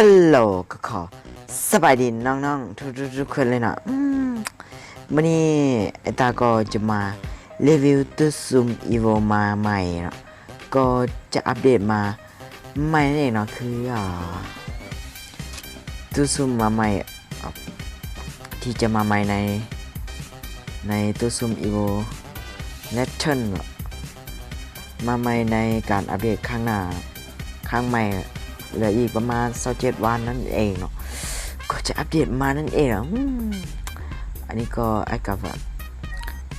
ຮັລໂຫຼ ກໍຂໍສະບາຍດີນ້ອງໆທຸກໆຄົນເລີຍເນາະ. ອືມ ມື້ນີ້ອ້າຍຕາກໍຈະມາຣີວິວຕູ້ຊູມອີໂວມາໃໝ່ເນາະ, ກໍຈະອັບເດດມາໃໝ່ນັ້ນເອງເນາະ, ຄື ອ່າ ຕູ້ຊູມມາໃໝ່ ທີ່ຈະມາໃໝ່ໃນ ໃນຕູ້ຊູມອີໂວແລັດເທິນເນາະ. ມາໃໝ່ໃນການອັບເດດຄັ້ງໜ້າ ຄັ້ງໃໝ່ ເຫຼືອອີກປະມານຊາວເຈັດວັນນັ້ນເອງເນາະ, ກໍຈະອັບເດດມານັ້ນເອງເນາະ. ອືມ ອັນນີ້ກໍອ້າຍກໍວ່າ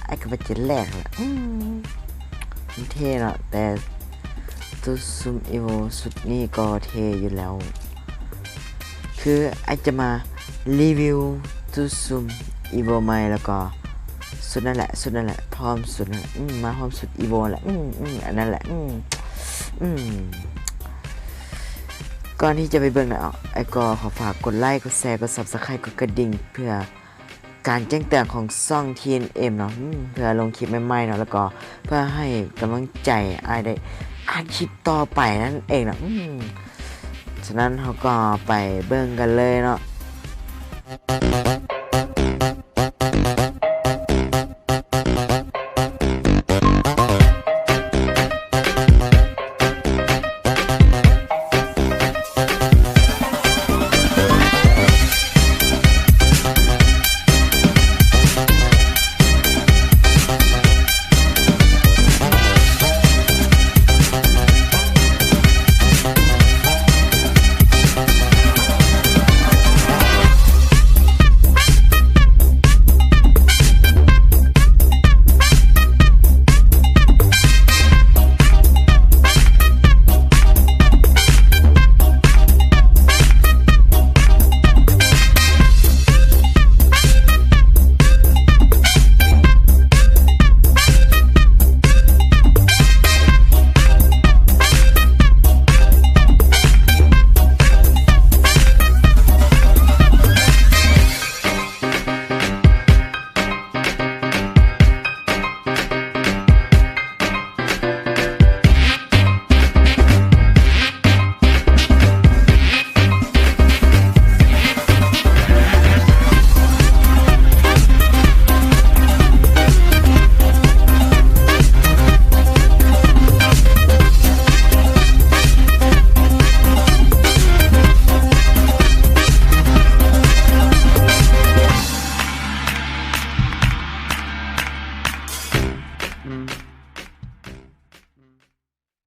ອ້າຍກໍວ່າຈະແຫຼກລະ. ອືມ ມັນເທ່ເນາະ, ແຕ່ຕູ້ຊູມອີໂວຊຸດນີ້ກໍເທ່ຢູ່ແລ້ວ. ຄືອ້າຍຈະມາຣີວິວຕູ້ຊູມອີໂວໃໝ່ ແລ້ວກໍຊຸດນັ້ນແຫຼະ ຊຸດນັ້ນແຫຼະ ພ້ອມຊຸດນັ້ນແຫຼະ. ອືມ ມາພ້ອມຊຸດອີໂວແຫຼະ. ອືມ ອືມ ອັນນັ້ນແຫຼະ. ອືມ ອືມ ກ່ອນທີ່ຈະໄປເບິ່ງນະ ອ້າຍກໍຂໍຝາກກົດໄລ ກົດແຊ ກົດຊັບສະໄຄ ກົດກະດິ່ງ ເພື່ອ ການແຈ້ງເຕືອນຂອງຊ່ອງ ທີເອັນເອັມ ເນາະ ອືມ ເພື່ອລົງຄລິບໃໝ່ໆເນາະ, ແລ້ວກໍເພື່ອໃຫ້ກຳລັງໃຈອ້າຍໄດ້ອັດຄລິບຕໍ່ໄປນັ້ນເອງເນາະ. ອືມ ສະນັ້ນເຮົາກໍໄປເບິ່ງກັນເລີຍເນາະ.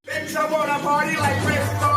Bitch, I wanna party like Chris.